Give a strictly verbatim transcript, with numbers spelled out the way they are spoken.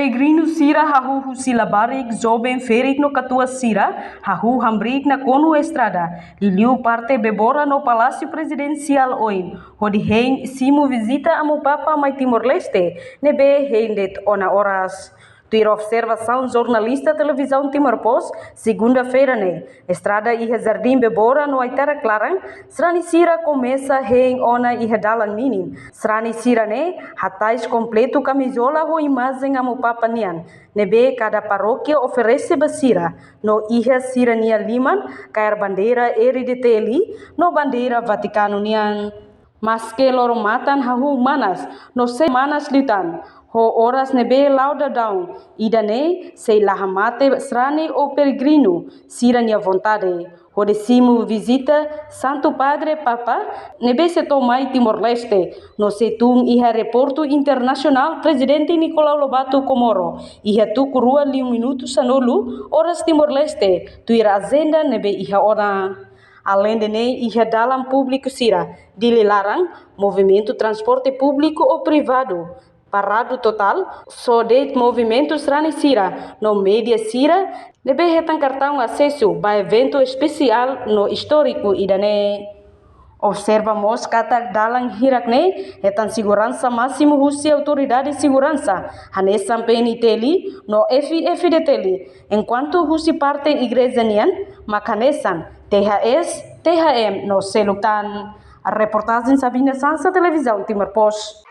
Peregrinu sira hahú husi labarik, joven, ferik no katuas sira hahú hamriik nakonu estrada, liuliu parte Bebora no Palásiu Prezidensiál oin, hodi hein simu vizita Amu Papa mai Timor-Leste, ne'ebé hein de'it ona oras. Tuir observasaun jornalista Televizaun Timor Post, segunda-feira ne'e, estrada iha Jardín Bebora no Aitarak Laran, sarani sira komesa hein ona iha dalan ninin. Sarani sira-ne'e hatais kompletu kamizola ho imajen Amu Papa nian, ne'ebé kada parókia oferese ba sira, no iha sira-nia liman kaer bandeira R D T L no bandeira Vatikanu nian. Maske loro-matan hahú manas, no sei manas liután, ho oras ne'ebé la'o daudaun, ida-ne'e sei la hamate sarani ou peregrinu sira-nia vontade, hodi simu vizita Santu Padre Papa, ne'ebé sei to'o mai Timor-Leste, no sei tun iha Aeroportu Internasionál Prezidente Nicolau Lobato Comoro, iha tuku rua liu minutu sanulu oras Timor-Leste, tuir ajenda ne'ebé iha ona. Aleinde ne'e, iha dalan públiku sira, Dili laran, movimentu transporte públiku ou privadu paradu totál, só de'it movimentu sarani sira no média sira ne'ebé hetan kartaun asesu ba eventu espesiál no istóriku ida-ne'e. Observa mós katak dalan hirak-ne'e hetan seguransa másimu husi autoridade seguransa, hanesan P N T L no F F D T L, enkuantu husi parte igreja nian mak hanesan T H S, T H M no seluk tan. Reportajen Sabina Sansa, Televizaun Timor Post.